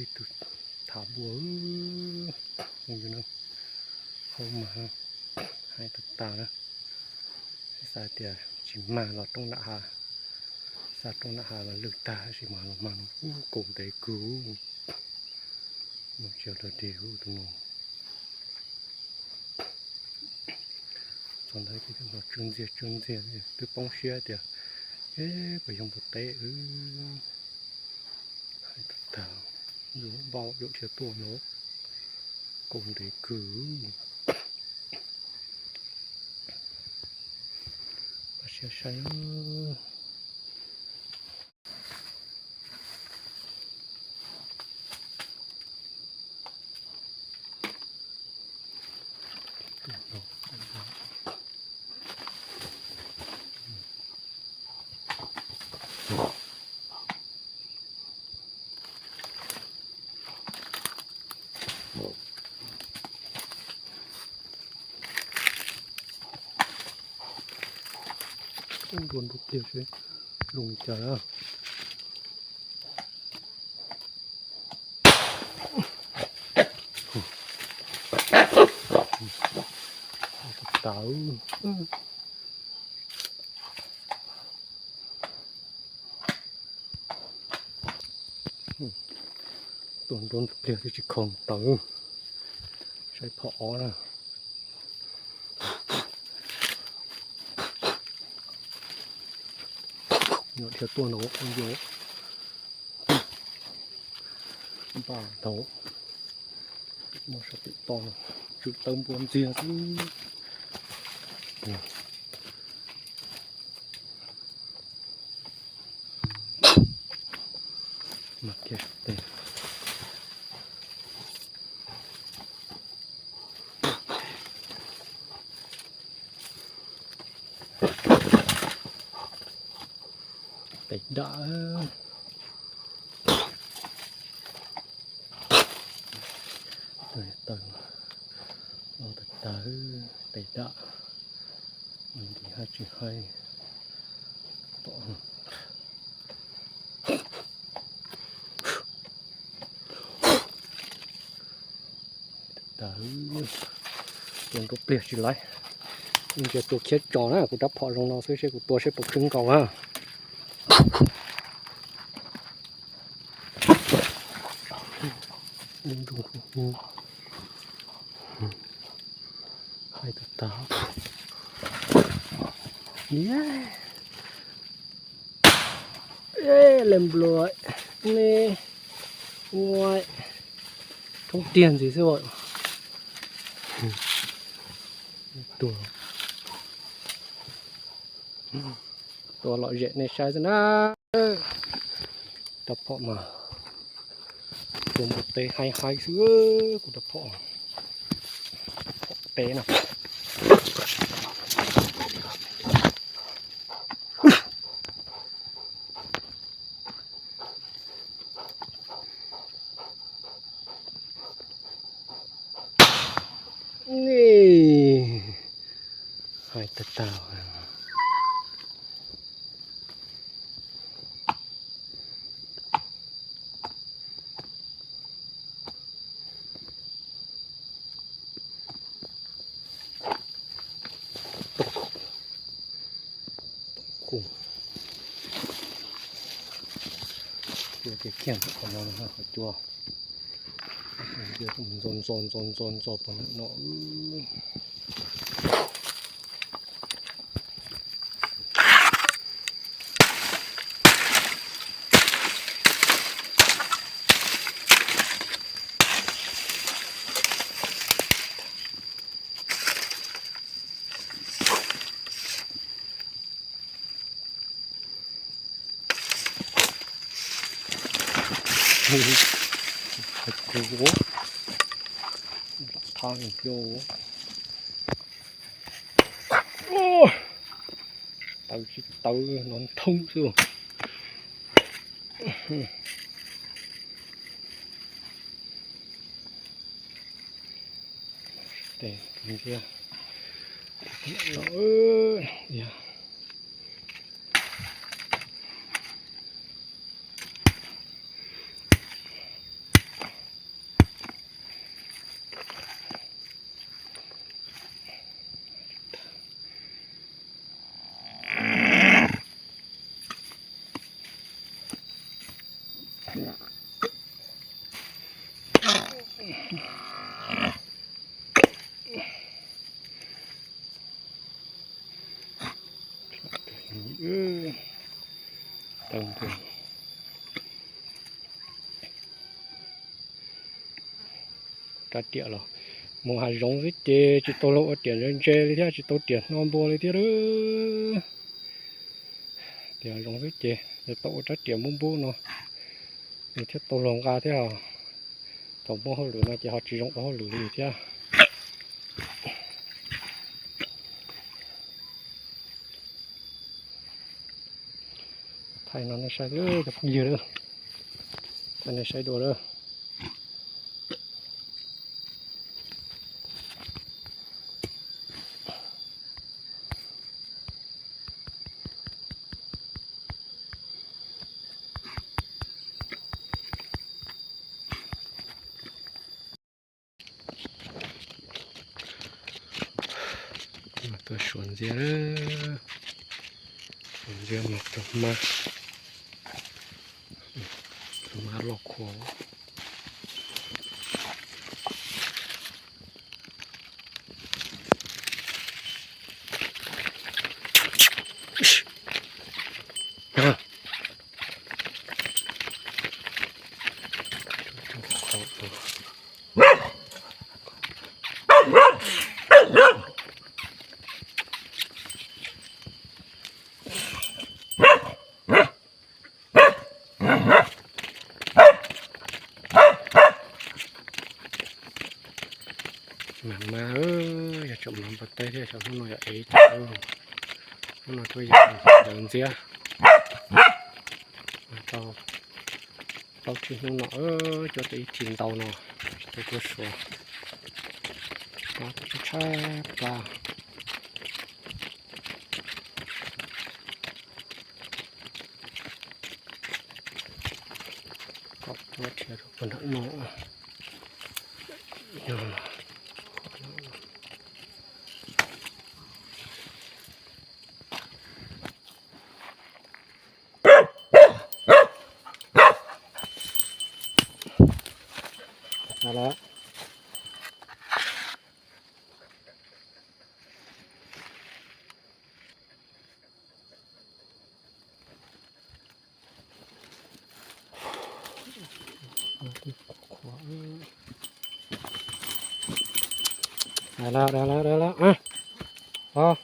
Ib tug tham npua, mus yus no, hauv mas hais tag tas na. Xav tias tsis mag los roob nram hav, xav roob nram hav los lwj tag tab sis mas los mag ub kaus ntev kawg. Mus tsis yog dog dig ub tus no. Txog ntawd ces twb hnov tsw ntxiag tsw ntxiag, twb poob siab tias, es puas yog npua teb wb. Hais tag tag, yuav npau yuav dhia tuaj no, kaus ntev kawg. Pab siab saib. Nrua nrua pliag seb zoo li cas na. Tawv. Tuaj nrua pliag twb tsis khoom tawv. Saib phom ob na. Nyuam dhia tuaj no ua yuav npaj tau. Muab sab tim toj no tsw tawv npua ntxiag xwb. Mas kiag tes. Tes dam. Taw los tawv tawv, tes dam. Nti hab tsis haib. Tawv, tua nruab pliag tsis laiv. Ntsia tua khiab tso na, kuv rab phom zoo no xwb seb kuv tua seb puas khwb nkaus na. Hais tag tag. Len npluav ne, ua thoob tiag ntxiv xwb. Tua, tua lom zem nej saib xwb na. Rab phom mas tua npua teb haib haib xwb, kuv rab phom, phom teb na. Hais tag tag. Cua kiag kiag qhov no, qhov cua ntxo ntxo ntxo ntxo ntxo pog ntawm no. Thab thiab. Tawv tsis tawv no thoob xwb. Tes ntsia, ua, ua, rab riam los mus hav zoov xwb ces tsis tau luag ua riam ntse ntse li thiab, tsis tau riam hno npua li thiab. Tias zoov xwb ces yuav tau ua rab riam npub npub no nws thiaj tau luag nqa thiab. Thaum muaj hauj lwm no ces ho tsis zoo ua hauj lwm li thiab. Thaij no nej saib, cov phooj ywg, thaij nej saib dua lawm. Tuaj suav ntxiab, suav ntxiab mus tus hmab, tus hmab loj khuav. Mas mas, yog tseem mas npua teb thiab, hnub no yog ev, hnub no tuaj yawm ntxiab. Tau plaub tsib hnub no, cuab tau ib thim ntau no, tsis tau tuaj suav, tshab tshab plab. Kom tuaj rhiav rau puag nram no. Dai lawm, dai lawm, dai lawm.